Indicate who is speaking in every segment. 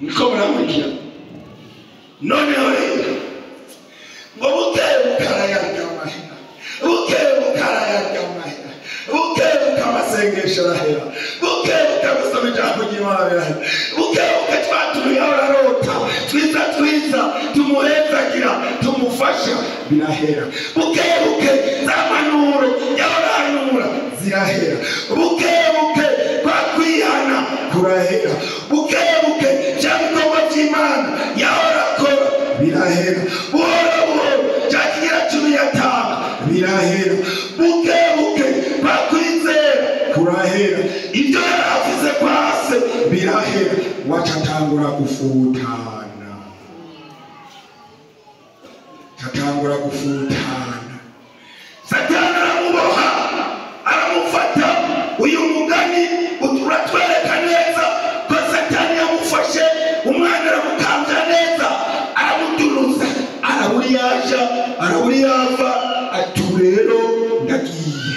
Speaker 1: Niko muramurikira. Noneho rero ngo bukeye bukarayarya amahera, bukeye bukarayarya amahera, bukeye bukamasengesho arahera, bukeye bukagusoma ijambo ry'Imana birahera, bukeye bukatwatuye ararota twiza twiza tumuhezagira tumufasha birahera, bukeye buke za manuro yahoranura zirahera, bukeye buke kwa kwihana kurahera, bukeye buke bya bikorwa by'Imana yahora akora birahera, buhoro buhoro cya kigira 15 birahera, buke buke kwa kwizera kurahera, ibyo yari avuze kwa se birahera, wacatangura gufutana, catangura gufutana. Satani aramuboha, aramufata. Uyu mugani uratwereka neza ko Satani yamufashe umwana aramukambya neza, aramutunuza, arabura yaja, arabura yava, ati rero ndagiye.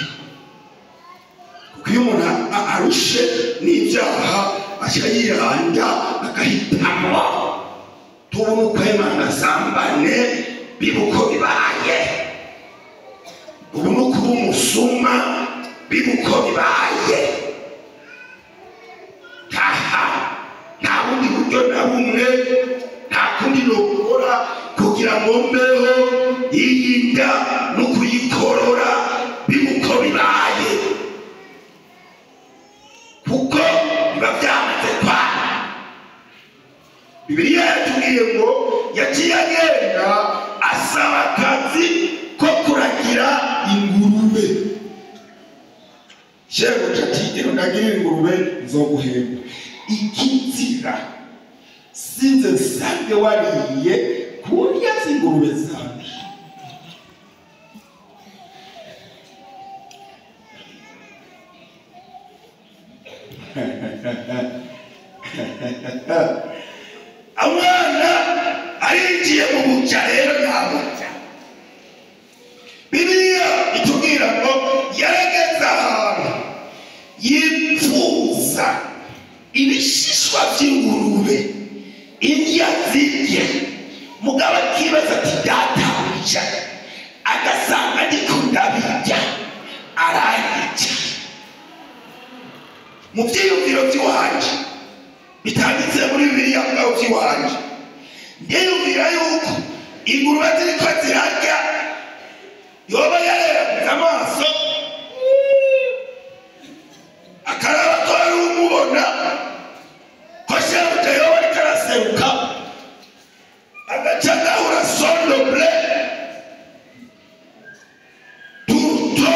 Speaker 1: Kuko iyo umuntu arushe n'ibyaha aca yiranda agahitamo tubona uko Imana asambane biba uko bibaye, ubu ni ukuba umusuma biba uko bibaye. Taha nta bundi buryo na bumwe, nta kundi nokora kugira ngo mbeho iyi nda no kuyikorora biba uko bibaye, kuko biba byamaze kwana. Bibiliya yatubwiye ngo yaciye agenda asaba akazi ko kuragira ingurube. Shebuja ati genda undagirire ingurube nzoguhemba. Ikizira sinze nsange wariye kurya z'ingurube zanje. Umwana arinjiye mu buja rero yabuja. Bibiliya itubwira ngo yarageze ahantu yipfuza ibishishwa by'ingurube indya zirya, mugabo akibaza ati databuja agasanga ndiko ndabirya aranyica. Mu byiyumviro by'iwanje bitanditse muri Bibiliya, mugabo by'iwanje ndiyumvira yuko ingurube ziriko zirarya yoba yareraguze amaso akaraba ko ari umubona ko shebuja yoba ariko araseruka, agaca agahura sondoble turuto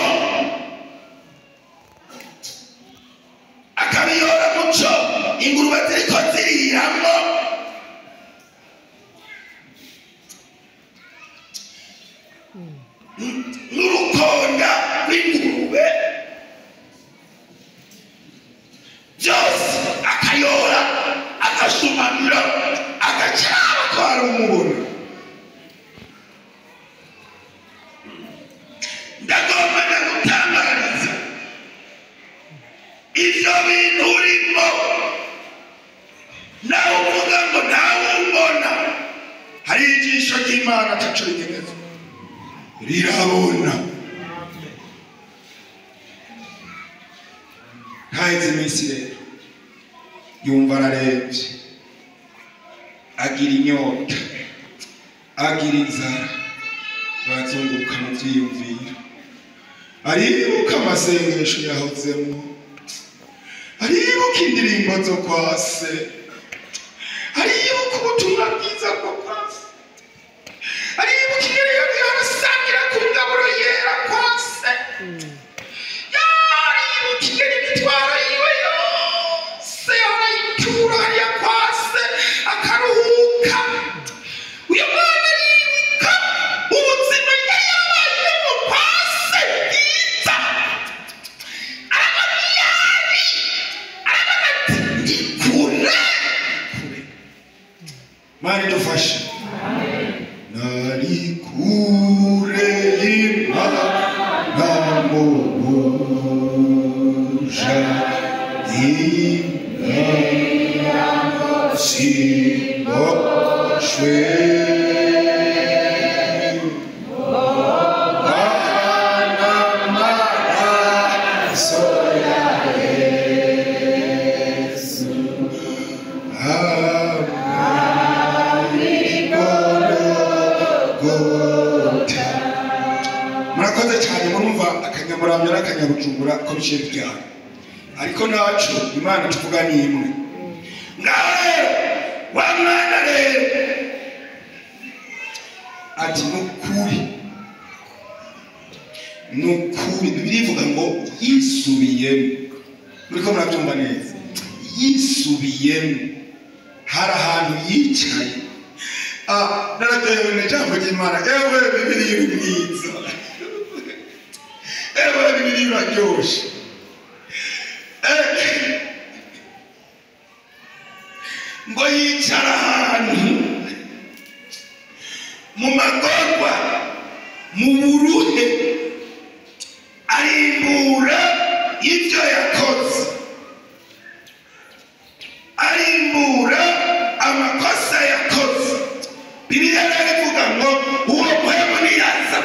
Speaker 1: akabiyora muco ingurube ziriko ziriramwo. N'urukonda rw'ingurube byose akayora agashumanira agacaba ko ari umubona. Ndagomba ndagutangariza ivyo bintu urimo, nawe uvuga ngo ntawe umbona, hari ijisho ry'Imana ataco rinyegezwa rirabona. Haheze iminsi rero yumva ararebye, agira inyota, agira inzara, barazunguruka mu byiyumviro, aribuka amasengesho yahozemo, aribuka indirimbo zo kwa se, aribuka ubutumwa bwiza bwo kwa se, aribuka ingene yarasangira ku ngaburo yera kwa se, yaribuka ingene imitwaro yiwe yose yarayitura hariya kwa se akaruhuka. Uyu mwana aribuka ubuzima yari yabayemo kwa se bwiza, arabona yari arabona ati ndi kure kure. Mana idufashe. Nari kure y'Imana mu buja. simboshwe n'amaraso ya Yesu Golgotha. Murakoze cyane, murumva akanyamuramyo n'akanyabujumbura ko biciye bijyana, ariko nacu Imana tuvuga ni imwe. Ngaho rero wa mwana rero ati nukuri nukuri, Bibiliya ivuga ngo yisubiyemo. Muriko murabyumva neza? Yisubiyemo, hari ahantu yicaye. Nararyohewe n'ijambo ry'Imana. Ewe Bibiliya uri mwiza, ewe Bibiliya uraryoshe. Ngo yicara ahantu mu magorwa, mu buruhe, arimbura ibyo yakoze, arimbura amakosa yakoze. Bibiliya rero ivuga ngo uwo Mpwemu niyaza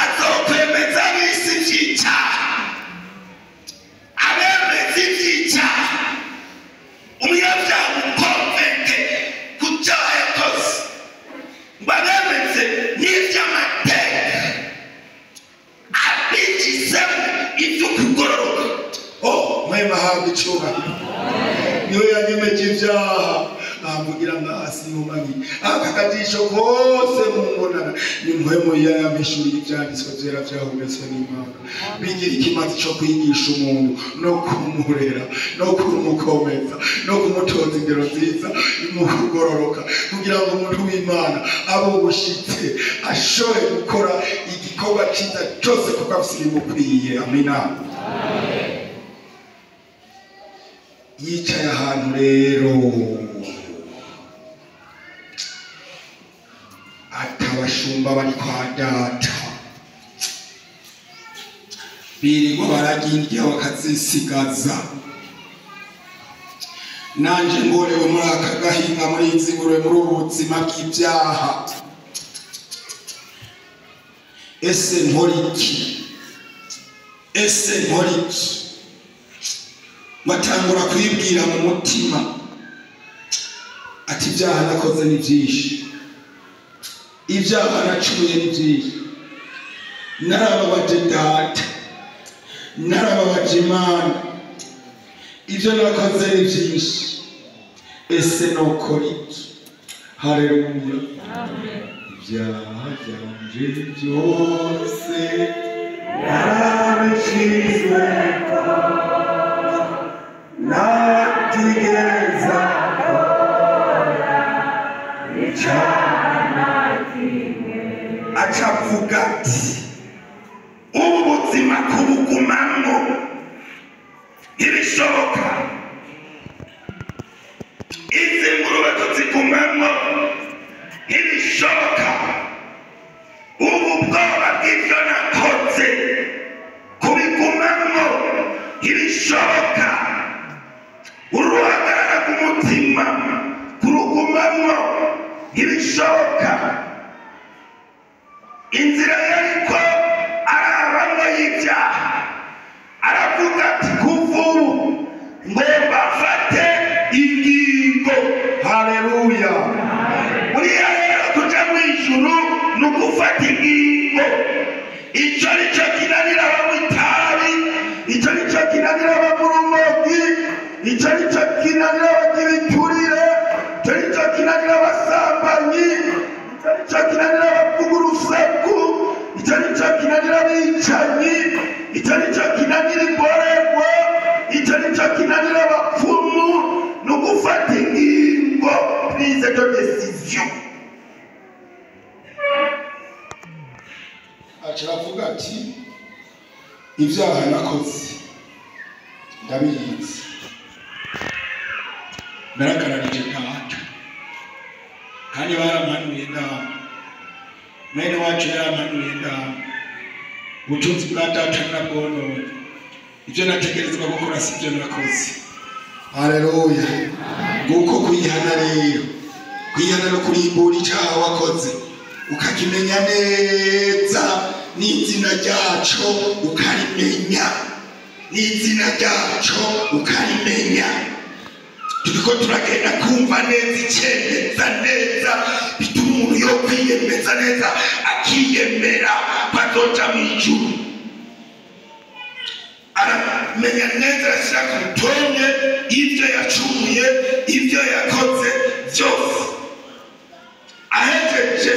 Speaker 1: azokwemeza ab'isi ivy'icyaha, abemeza ivy'icyaha. Umunyabyaha ukonvente ku cyaha yakoze, ngo abemeze n'ivy'amateka, abigizemo ibyo kugororoka. Oh, Mpwemu ahabwa icubahiro, niwe yanyemeje ibyaha, amvugira ngasi numanyi aka kajisho kose mumbonana ni Mpwemu yampishuriye ivyanditswe vyera vyahumetswe n'Imana, bigira ikimazi co kwigisha umuntu no kumurera no kumukomeza no kumutoza indero nziza mu kugororoka, kugira ngo umuntu w'Imana abe ubushitse, ashobore gukora igikorwa ciza cose kuko afise ibimukwiye. Amina. Yicaye ahantu rero atabashumba bari kwa data, birirwa bararya indya bakazisigaza, nanje ngorewe muri aka gahinga, muri izi ngurube, muri ubu buzima bw'ibyaha. Ese nkora iki? Ese nkora iki? Batangura kwibwira mu mutima ati ibyaha nakoze ni byinshi, ibyaha nacuye ni byinshi, narababaje data, narababaje Imana, ibyo nakoze ni byinshi, ese nokora iki? Haleluya. Ibyaha byanje byose narabishizweko, natigeza kora icana kimwe. Acavuga ati ubu buzima kubugumamwo ntibishoboka, izi ngurube tuzigumamwo ntibishoboka, ubu bwoba bw'ivyo nakoze kubigumamwo ntibishoboka, uruhagarara k'umutima kurugumamwo ntibishoboka. Inzira yariko arabamwo y'ibyaha, aravuga ati kuva ubu ngomba mfate ingingo. Haleluya. Buriya rero kuja mw'ijuru ni ugufata ingingo. Ico nico kinanira abanywa itabi, ico nico kinanira abanywa urumogi, ico nico kinanira abagira ibiturire, ico nico kinanira abasambanyi, ico nico kinanira abavuga urusaku, ico nico kinanira abicanyi, ico nico kinanira imborerwa, ico nico kinanira abapfumu, ni ugufata ingingo, prise de décision. Aca aravuga ati ibyaha nakoze ndabizi, naragararije data, kandi barampanuye ndama, mwene wacu yarampanuye ndama, ubutunzi bwa data narabwononye, ibyo nategerezwa gukora si byo nakoze. Haleluya. Nguko kwihana rero, kwihana no kurimbura icyaha wakoze ukakimenya neza n'izina ryaco ukarimenya, n'izina ryaco ukarimenya. Turiko turagenda kumva neza icemeza neza bituma umuntu yo kwiyemeza neza akiyemera bazoja mu ijuru. Aramenya neza arashyira ku rutonde ibyo yacumuye, ibyo yakoze byose. Ahejeje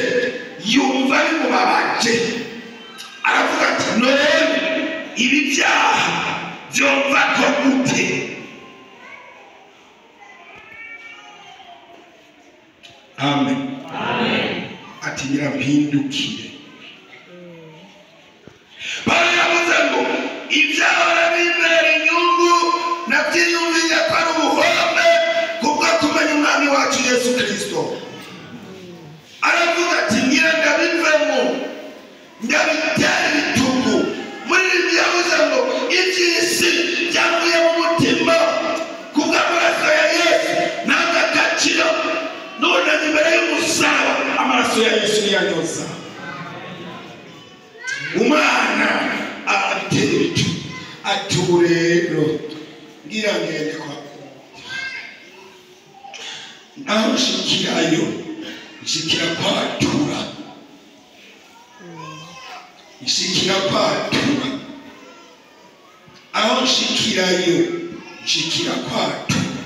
Speaker 1: yumva bimubabaje, aravuga ati none ibi byaha byumva ko gute? Amen. Ati nyirampindukire. Pawulo yavuze ngo ibyahora bimbera inyungu nabyiyumviye ko ari ubuhombe kubwo kumenya umwami wacu Yesu Kristo. Aravuga ati ngira ndabivemo, ndabitera ibitugu. Muri ibi yavuze ngo iby'isi byavuye mu mutima kubw'amaraso ya Yesu ntabwo agaciro. None imbere y'umusaraba amaraso ya Yesu niyanyoza. Umwana aratera ibitugu ati ubu rero ngira ngende kwa naho nshikirayo, nshikira kwatura, nshikira kwatura, aho nshikirayo nshikira kwatura.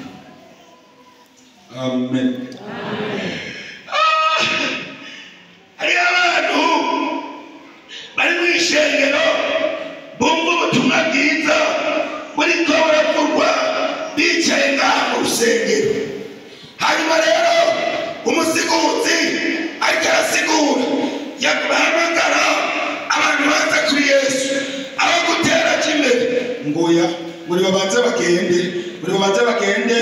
Speaker 1: Amen. Hari abantu bari mu ishengero bumva ubutumwa bwiza buriko buravugwa bicaye ngaha mu rusengero. Hanyuma rero umusiguzi ariko arasigura, yahamagara abantu baza kuri Yesu aho gutera imbere ngoya muri babanze bagende, muri babanze bagende,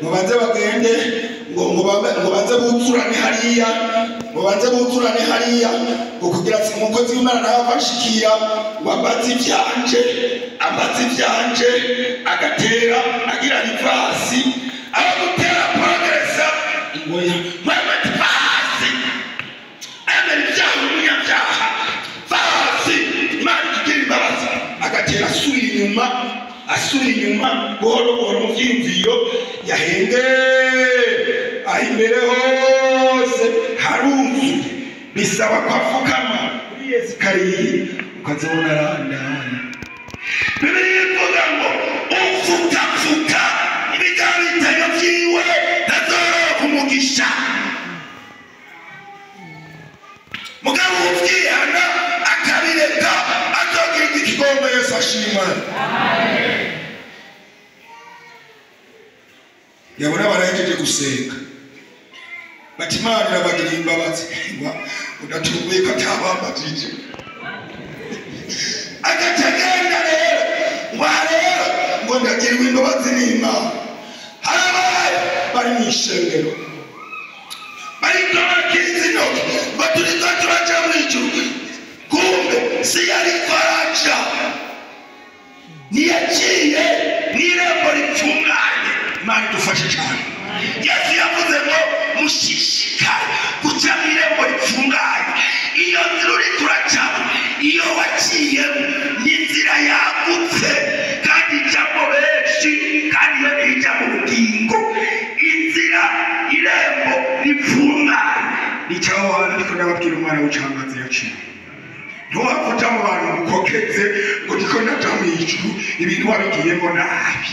Speaker 1: ngo banze bagende, ngo banze buzurane hariya, ngo banze buzurane hariya, ngo kugira ati umukozi w'Imana ntavashikira ngo ambaze ivyanje, ambaze ivyanje, agatera agira rivasi aho gutera progresa ngoya mama pasi amera ibyaha umunyabyaha pasi Imana igira imbabazi, agatera asubira inyuma, asubira inyuma buhoro buhoro mu vyiyumviro yahenge aho imbere hose haruzuye, bisaba ko apfukama kuri esikariye ukazabona arandana. Bibiliya ivuga ngo upfukapfuka ibiganiro vyiwe ntazoroka umugisha. Mugabo uvyihana akabireka azogirirwa ikigongo. Yesu ashimwe. Yabona barahejeje gusenga bati Imana irabagiriye imbabazi, udatunguye ko atabambajije. Agaca agenda rero ngo rero ngo ndagirirwe imbabazi n'Imana. Hari abari bari mu ishengero bariko barakiza intoki ngo turiko turaja mu ijuru, kumbe si yariko araja, ntiyaciye mw'irembo ripfunganye. Imana idufashe cyane. Yesu yavuze ngo mushishikare guca mw'irembo ripfunganye. Iyo nzira uriko uracamo, iyo waciyemo ni inzira yagutse kandi ijamo benshi, kandi iyo niyo ija mu bugingo. Inzira irembo ripfunganye nicaho hantu ariko ndababwira umwana w'icamazi yaciye. Ntiwapfa uja mu bantu mukokeze ngo ndiko ndaja mu ijuru, ibintu wabigiyemo nabi.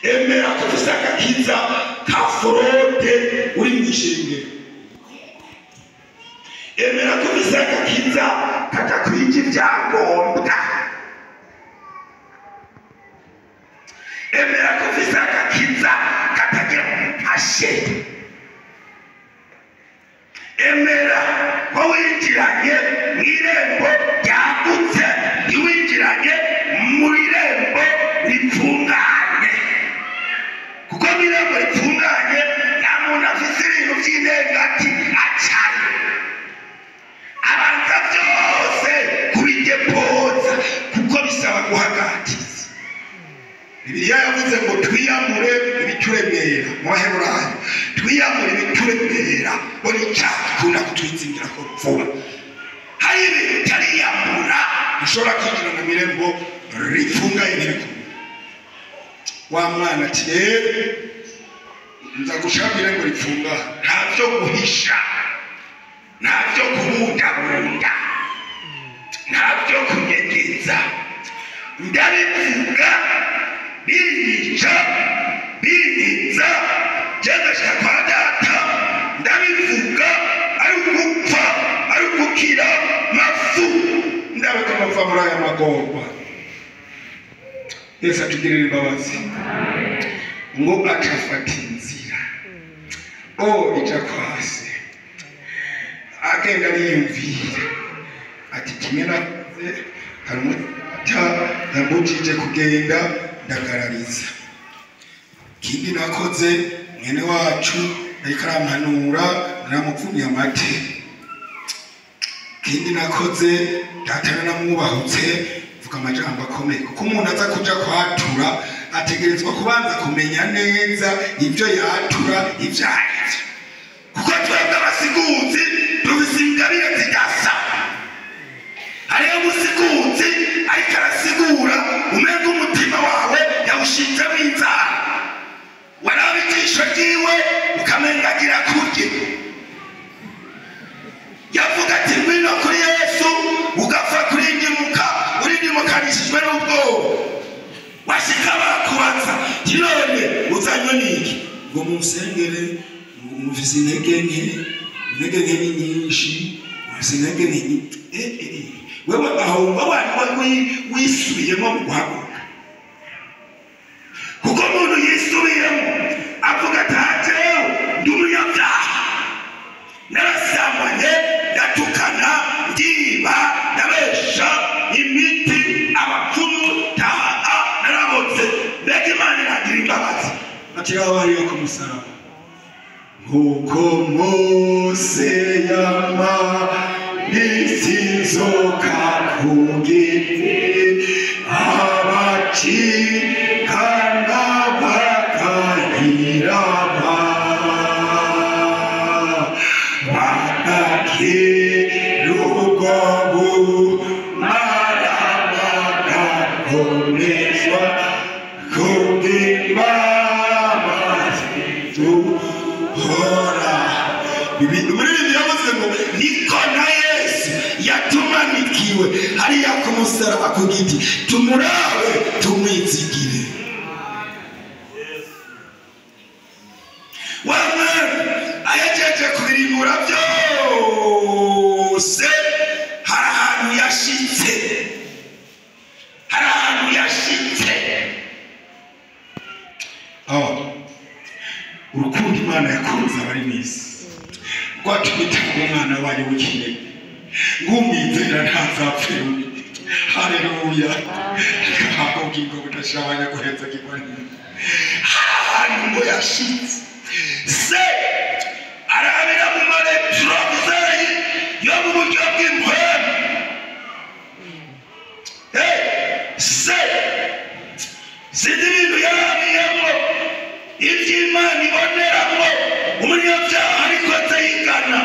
Speaker 1: Emera ko ufise agakiza ka forode uri mu ishengero. Emera ko ufise agakiza kadakwije ibyangombwa. Emera ko ufise agakiza katagira kashe. Emera ko winjiranye mu irembo ryagutse, ntiwinjiranye mu irembo ripfunganye. Kuko mu irembo ripfunganye nta muntu afise ibintu vy'intengati acayo, abanza vyose kubidepoza, kuko bisaba guhagatiza. Bibiliya yavuze ngo twiyamure ibituremera mu Baheburayo, twiyamure ibituremera ngo ni icyaha gikunda kutwizingira ko vuba. Hari ibintu utariyambura ushobora kwinjira mu mirembo rifungaye ntibikunda. Wa mwana ati rero nza gushaka irembo rifunga, nta byo guhisha, nta byo kubundabunda, nta byo kunyegeza, ndabivuga binyica binyiza byagashika kwa data, ndabivuga ari ugupfa ari ugukira mafu, ndabeka amapfa muri aya magorwa. Yesu atugirire imbabazi. Ngo acafata inzira ija kwase, agenda ariyumvira ati kimwe nakoze hari umuta yambujije kugenda ndagarariza, ikindi nakoze mwene wacu ariko arampanura naramupfumiye amate, ikindi nakoze data naramwubahutse mvuga amajambo akomeye. Kuko umuntu aza kuja kwatura ategerezwa kubanza kumenya neza ibyo yatura ibyo arivyo, kuko twebwe abasiguzi dufise ingabire zidasa. Hariho umusiguzi ariko arasigura umenga umutima wawe yawushinzemo inzara, waraba ijisho ryiwe ukamenga agira kurye. Yavuga ati ngwino kuri Yesu, ugapfa kurindimuka, urindimukanishijwe n'ubwoba. Washika bakubaza none uzanywe n'iki? Ngo munsengere, mufise intege nke, intege nke ni nyinshi, mufise intege nke. Wewe aho wumva wari wisubiyemo mu guhaguruka, kuko umuntu yisubiyemo avuga ati jewe ndi umunyabyaha, narasambanye, ndatukana, ndiba, ndabesha, imiti, abapfumu, taha, narabotse, mbega Imana iragira imbabazi. Ati aho hariyo ku musaraba, nkuko Mose yamanitse inzoka ku giti, abacikana bakayiraba, bagakira ubwo bumara, bagakomezwa kubw'imbabazi z'Uhoraho. Umuririmbyi yavuze ngo niko na Yesu yatumanikiwe hariya ku musaraba ku giti, tumurabe tumwizigire. Wa mwana ahejeje kubirimbura byose, hari ahantu yashitse, hari ahantu yashitse. Urukundo Imana yakunze abari mw'isi rwatumye itanga umwana wayo w'ikinege, ngumwizera ntazapfe rubi. Haleluya, agahabwa ubugingo budashira abanyaguheza kigwa neza. Hari ahantu ngo yashitse, se arabira mu maretroviseri yo mu buryo bw'impwemu. Se sinzi ibintu yarabiyemo, iby'Imana iboneramo umunyabyaha ariko atayigana.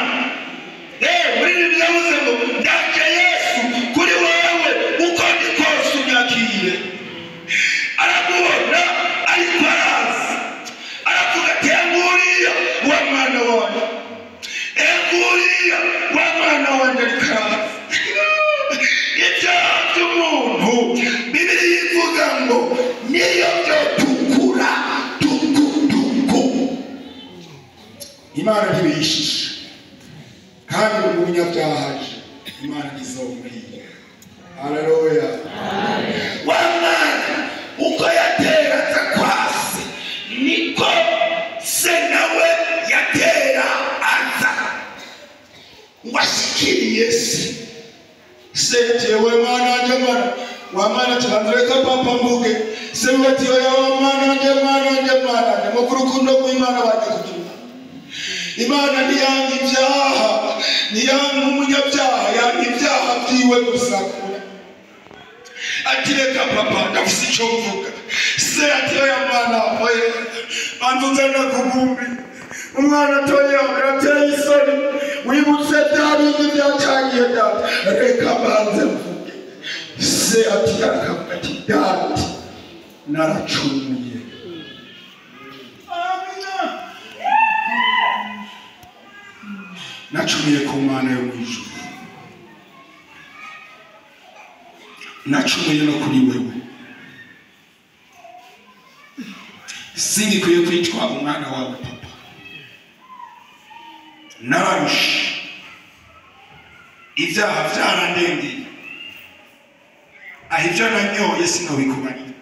Speaker 1: Muri ibi yavuze ngo ndaje Yesu kuri wewe uko ndi kose unyakire. Aramubona ariko araza, aravuga ati nguriya wa mwana wanjye, nguriya wa mwana wanjye ariko araza. Ibyaha by'umuntu Bibiliya ivuga ngo niyo byotukura tukutuku, Imana ntibiyishisha, kandi umunyabyaha aje Imana ntizomubwira. Haleluya. Wa mwana uko yatera aza kwa se, niko se nawe yatera aza. Ngo ashikiriye se, se jewe mwana wanje, mwana wa mwana kibanzireka papa mvuge. Se ati oya wa mwana wanje, mwana wanje, mwana wanje, mu urukundo rw'Imana waje kugira. Imana ntiyanga ibyaha, ntiyanga umunyabyaha, yanga ibyaha byiwe gusa. Ati reka papa ndafise icyo mvuga. Se ati oya mwana, oya banza uzana kugumbi. Umwana atoya birateye isoni, wibutse bya bindi byacangiye data, reka banze mvuge. Se ati akavuga ati data naracumuye. Amina. Nacumuye ku Mana yo mu ijuru, nacumuye no kuri wewe, singikwiye kwitwa umwana wawe papa, nararushe, ibyaha byarandengeye, aho ibyo nanyoye sinobikubarira,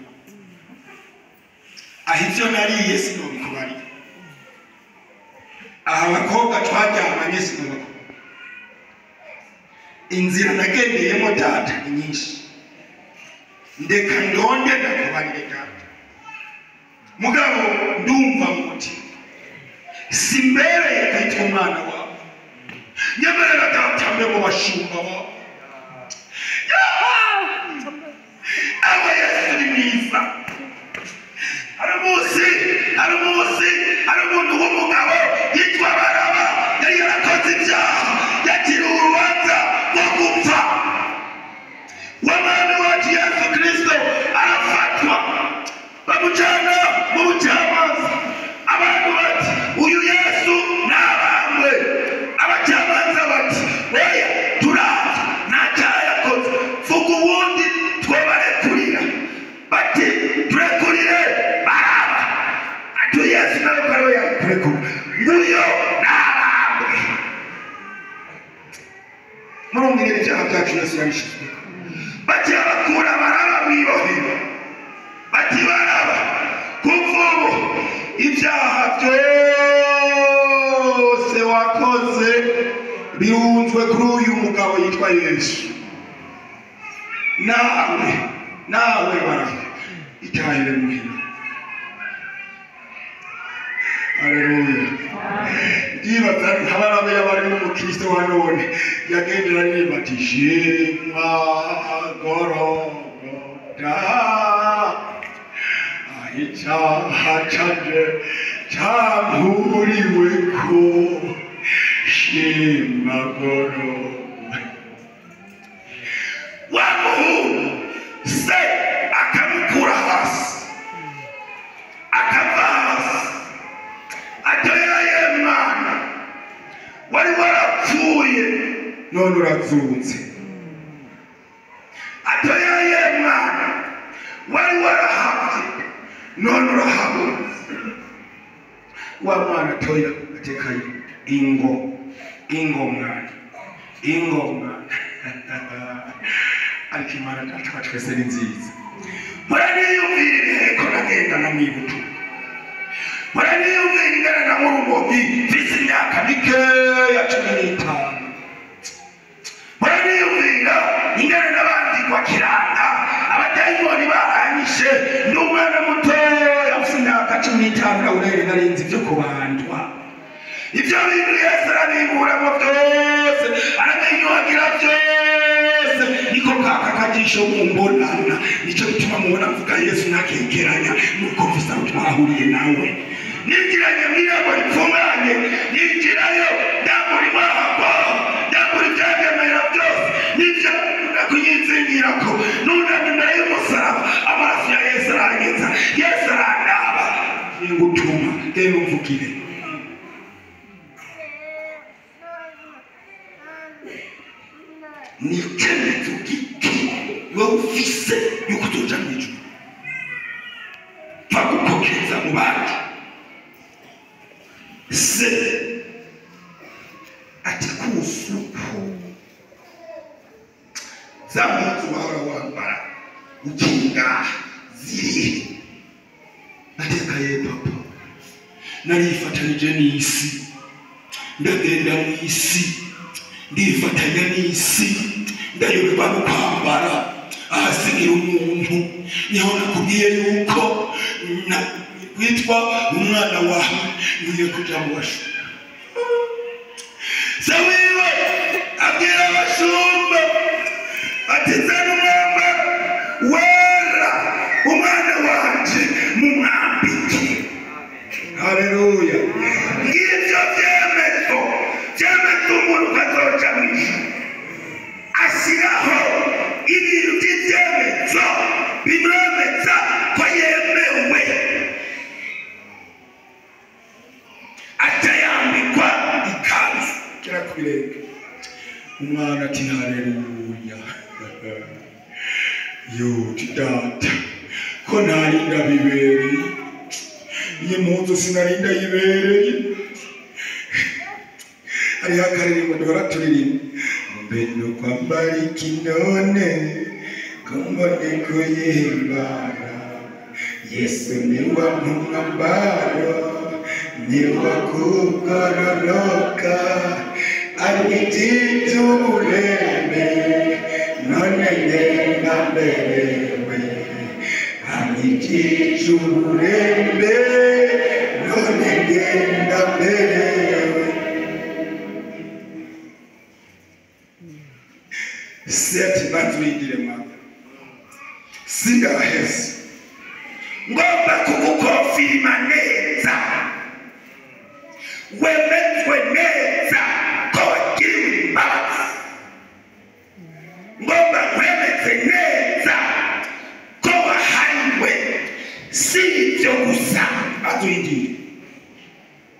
Speaker 1: aho ibyo nariye sinobikubarira, aha abakobwa twaryamanye sinobikubarira, inzira nagendeyemo data ni nyinshi, ndeka ndonde ndakubarire data. Mugabo ndumva mu mutima simbereye kwitwa umwana wawe, nyemerera data mbe mu bashumba bawe. Awe Yesu ni mwiza. Hari umunsi, hari umunsi, hari umuntu w'umugabo yitwa Baraba, yari yarakoze ibyaha, yakiriwe urubanza rwo gupfa. W'umwami wacu Yesu Kristo arafatwa, bamujyana mu bucamanza. Abantu bati uyu Yesu nabambwe. Abacamanza bati oya turavye nta cyaha yakoze, vuga uwundi twobarekurira. Bati turekurire Baraba. Ati Yesu nawe ko ariwe yakurekura, nguyo nabambwe. Murumva ingene ibyaha byacu Yesu yabishizwe. Bati abakura Baraba mw'ibohero, bati Baraba kuva ubu ibyaha byose wakoze birunzwe kuri uyu mugabo yitwa Yesu. Nawe nawe Baraba itahire muhira. Haleluya. Ndibaza nka Baraba yaba ari n'umukristo wa none yagendera aririmba ati shimwa Gorogota, icyaha canje cyankuriweko, shimwa Gorogota. Wa muhungu se akamukura hasi, akava hasi, atoyaye mwana wari warapfuye none urazutse, atoyaye mwana wari warahavye none urahabutse. Wa mwana atoya atekaye ingo, ingo mwana, ingo mwana. Ariko Imana data wa twese ni nziza. Muraniyumvira ibiheko nagenda namwibutu, muraniyumvira ingana na murumogi mfise imyaka mikeya 15, muraniyumvira ingana n'abandikwa kiranga, abadayimoni baranyishe ndi umwana mutoya mfise imyaka 15 nawurere narinzi ibyo kubandwa. Ibyo bintu Yesu arabiburamo byose, arabinyuhagira byose, niko kaka kajisho mumbonana. Nicyo gituma mubona mvuga Yesu ntakekeranya, nuko mfise aho twahuriye nawe. Ninjiranye mw'irembo ripfunganye, ninjirayo ndambura imwabo, ndambura ibyangemera byose, n'ibyo kunyizingirako, nunamye imbere y'umusaraba, amaraso ya Yesu arangiza, Yesu arandaba, ningutuma genda umvugire. Ni icyemezo giki wowe ufise yuko uzoja mw'ijuru? Pfa gukokeza mu bandi. Se ati kusuku za mpuzu wahora wambara ukinga zirihe? Atekaye papa, narifatanije n'isi, ndagenda mw'isi, ndifatanya n'isi, ndayoberwa no kwambara ahasigira umuntu. Niho nakubwiye yuko witwa umwana wawe, nkwiye kuja mu bashumba. Se wiwe abwira abashumba ati zana umwambaro we Umwana ati haleluya. Yo data ko ntari ndabibereye, iyi mpuzu sinari ndayibereye. Hariho akaririmbo duhora turirimba, mbe no kwambara ikinone ko mbone kuyihimbara, Yesu niwe mwambaro niwe kugororoka, anyitije uburembe none ngenda mberewe, anyitije uburembe none ngenda mberewe. Seti banzurindire mwana sindaheze, ngomba kugukonfirima neza, wemezwe neza ko wagiriwe imbabazi, ngomba nkwemeze neza ko wahariwe. Si ibyo gusa azurindire,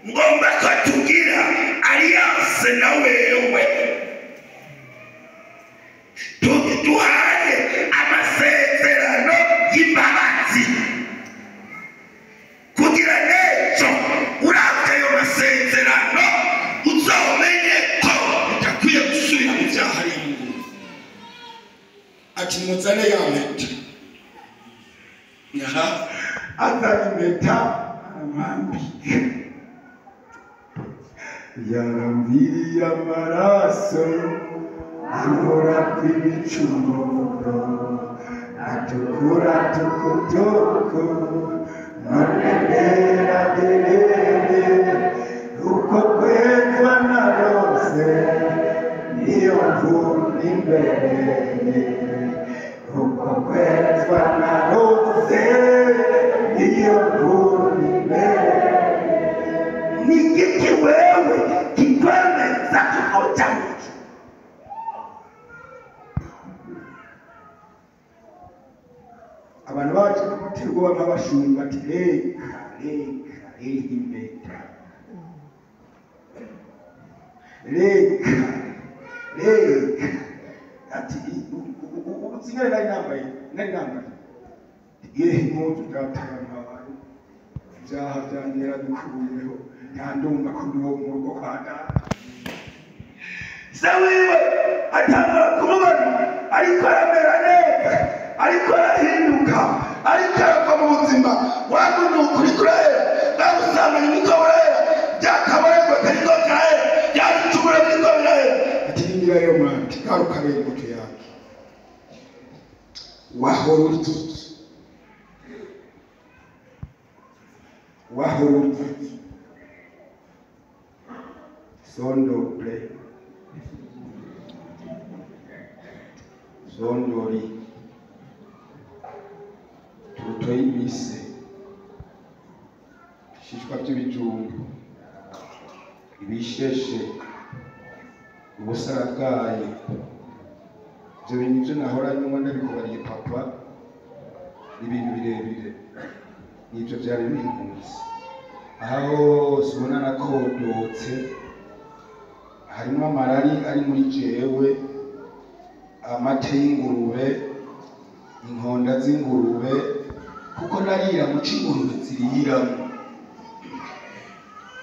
Speaker 1: ngomba ko tugira alliance na wewe, duhane amasezerano y'imbabazi, kugira n'ejo uravye ayo masezerano uzomenye ko utakwiye gusubira mu vyaha hariya mu nguru. Ati muzane ya mpeta. Aha azanye impeta aramwambika, yarambiriye amaraso ankora kw'ibicumuro, atukura tukutuku, none ndera derere, uko kwezwa narose niyo mvura imbereye, uko kwezwa narose niyo mvura imbereye. Ni igiki wewe kikwemeza kuzoja mw'ijuru? Abantu bacu gutera ubwoba nk'abashumba ati reka reka reka impeta, reka reka, ati ubu nari nambaye, nari nambaye yehe impuzu data yampaye, ibyaha byanjye yarabikuyeho, ntandumva ko ndi uwo mu rugo kwa data. Se wiwe atangura kumubona ariko aramera neza, ariko arahinduka, ariko arava mu buzima. Wamunuka uriko urahera, bwabusambanyi buriko burahera, byakabarego kariko karahera, byabicumuro biriko birahera. Ati rindira rero mwana, ati garuka rero imbuto yanjye, wahora urya iki? Wahora urya iki? Sondoble, sondori, turuto y'imise, ibishishwa by'ibijumbu, ibisheshe, ubusarabwayi. Ibyo bintu byo nahora nywa ndabikubariye papa, ni ibintu birebire, nibyo byari binkunze. Aha hose ubona nakodotse, harimo amarari ari muri jewe, amate y'ingurube, inkonda z'ingurube, kuko narira mu c'ingurube ziriramo.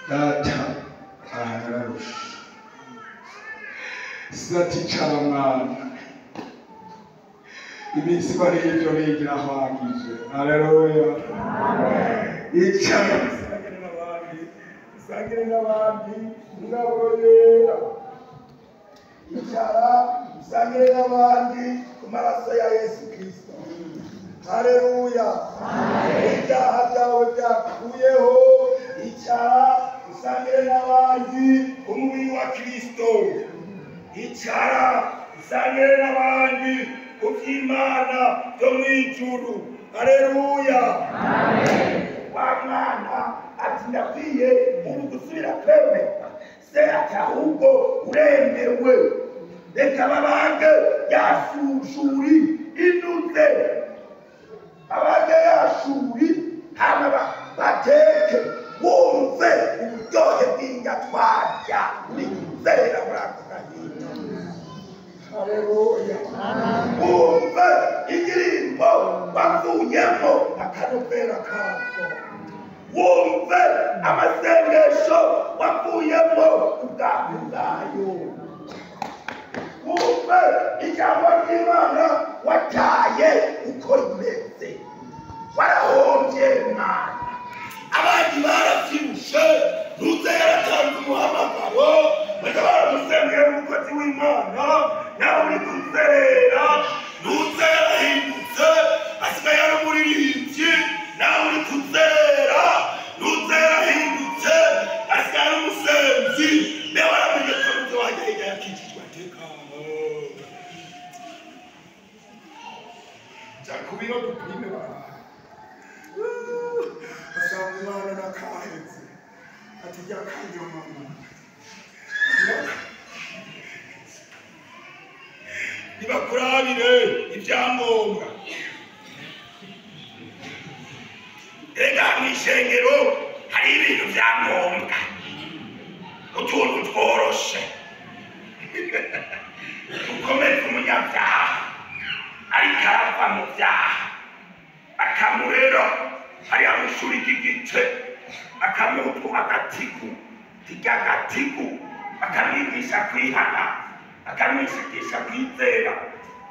Speaker 1: Data aha nararushe, saticara mwana, iminsi bari ivyo bigira ahagije. Haleluya. Icara usangire n'abandi, usangire n'abandi ingabo yera, icara usangire n'abandi ku maraso ya Yesu Kristo. Haleluya. Ibyaha byawe byakuyeho, icara usangire n'abandi umubiri wa Kristo, icara usangire n'abandi ku vy'Imana byo mw'ijuru. Haleluya. Wa mwana ati ndakwiye ubu gusubira kwemerwa, se ati ahubwo uremewe, reka babange yashushuri inuze, babange yashuri hama bateke wumve uburyohe bw'indya twarya n'ikizera muri ako gahinda. wavuyemo akanovera kako, wumve amasengesho wavuyemo ubwami bwayo, wumve ijambo ry'Imana wataye uko rimeze. Warahombye mwana, abandi baravyibushe, ntuze yaratanze umuhamagaro, baca baramusengera umukozi w'Imana, nawe uri kuzerera, ntuze yarahindutse, asigaye ari umuririmbyi, nawe uri kuzerera, ntuze yarahindutse, asigaye ari umusenzi, nawe waramenye ko ntuze wajya hirya yakijijwe atekanye.
Speaker 2: Jya ku biro dupime baraha. Asanga umwana nakaheze ati jya kanyoma
Speaker 1: nibakurabire ibyangombwa. Erega mw'ishengero hari ibintu byangombwa, utuntu tworoshe dukomeza umunyabyaha ariko arava mu byaha, akamurera hariya mw'ishuri ry'igice, akamuha agatigu kirya gatigu, akamwigisha kwihana, akamwigisha kwizera,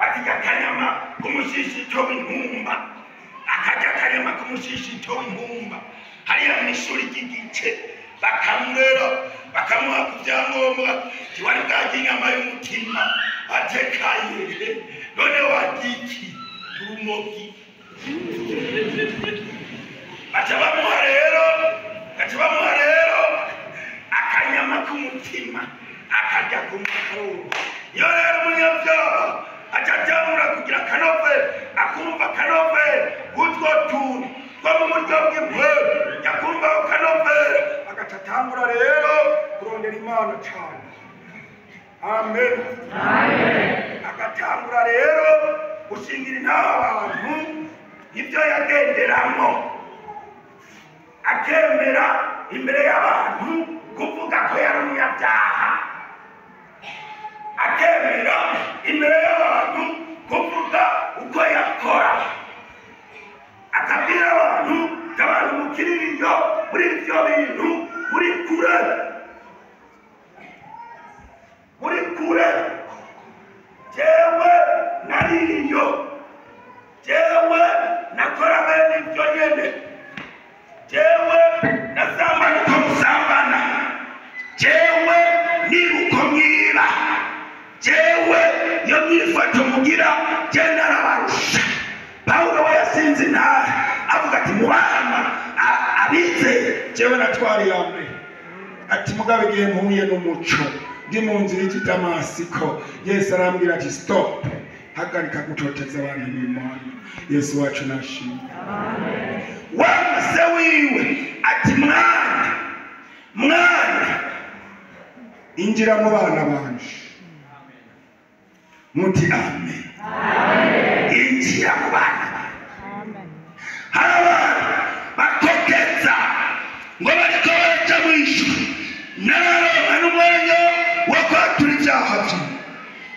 Speaker 1: akirya akanyama k'umushishito w'intumba, akarya akanyama k'umushishito w'intumba hariya mw'ishuri ry'igice, bakamurera bakamuha ku byangombwa. Ntiwari bwarya inyama y'umutima atekaye, none warya iki? Urumogi. Baca bamuha rero, baca bamuha rero akanyama k'umutima akarya ku mukaruro. Iyo rero umunyabyaha aca atangura kugira akanovera, akumva akanovera utwo tuntu two mu buryo bw'impwemu, yakumva ako kanovera agaca atangura rero kurondera Imana cane. Amen. Agatangura rero gushingira intaha abantu ibyo yagenderamo, akemera imbere y'abantu kuvuga ko yari umunyabyaha, akemera imbere y'abantu kuvuga uko yakora, akabwira abantu abantu mukiririyo muri ibyo bintu muri kure, muri kure. Jewe nariyo, jewe nakora bene ibyo nyene, jewe nasambana uko musambana, jewe niba uko mwiba, jewe iyo myifato mugira je narabarusha. Pawulo we yasinze intara avuga ati mubana abizeye,
Speaker 2: jewe natwara iya mbere. Ati mugabe igihe mpuye n'umuco ndi mu nzira ijya i Damasiko, Yesu arambwira ati stop, hagarika gutoteza abantu b'Imana. Yesu wacu nashimwe.
Speaker 1: Wa muse wiwe ati mwana, mwana
Speaker 2: injira mu bana banje.
Speaker 1: Muti amen. Injira mu bana banje. Hari abantu bakokeza ngo bariko baraja mw'ijuru, nararonka n'umwanya wo kwatura ibyaha vyiwe.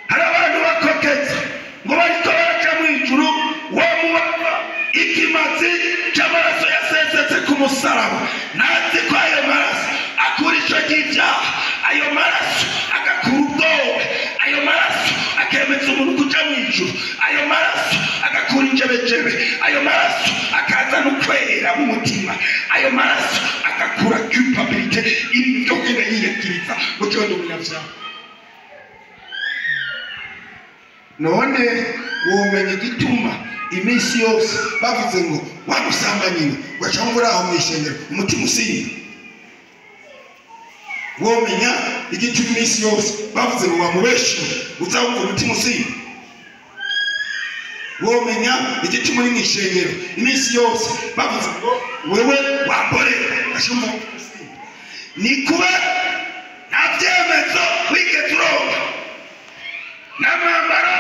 Speaker 1: Hari abantu bakokeza ngo bariko baraja mw'ijuru, wo mubaba ikimazi c'amaraso yasesetse ku musaraba, ntazi ko ayo maraso akura ico ry'ivyaha, ayo maraso agakura ubwoba, ayo maraso akemeza umuntu kuja mw'ijuru, ayo maraso agakura injebejebe, ayo maraso akazana ukwera mu mutima, ayo maraso agakura culpabilité, ibintu vyo kugenda yiyakiriza ngo jewe ndi umunyavyaha.
Speaker 2: None womenya igituma iminsi yose bavuze ngo wamusambanyiwe, ugaca wumva uri aho mw'ishengero umutima usimba. Womenya igituma iminsi yose bavuze ngo wamubeshiwe, uza wumva umutima usimba. Womenya igituma uri mw'ishengero iminsi yose bavuze ngo wewe wamborera, ugaca wumva umutima usimba.
Speaker 1: Ni kuba nta vyemezo wigeze uronka, nta mwambaro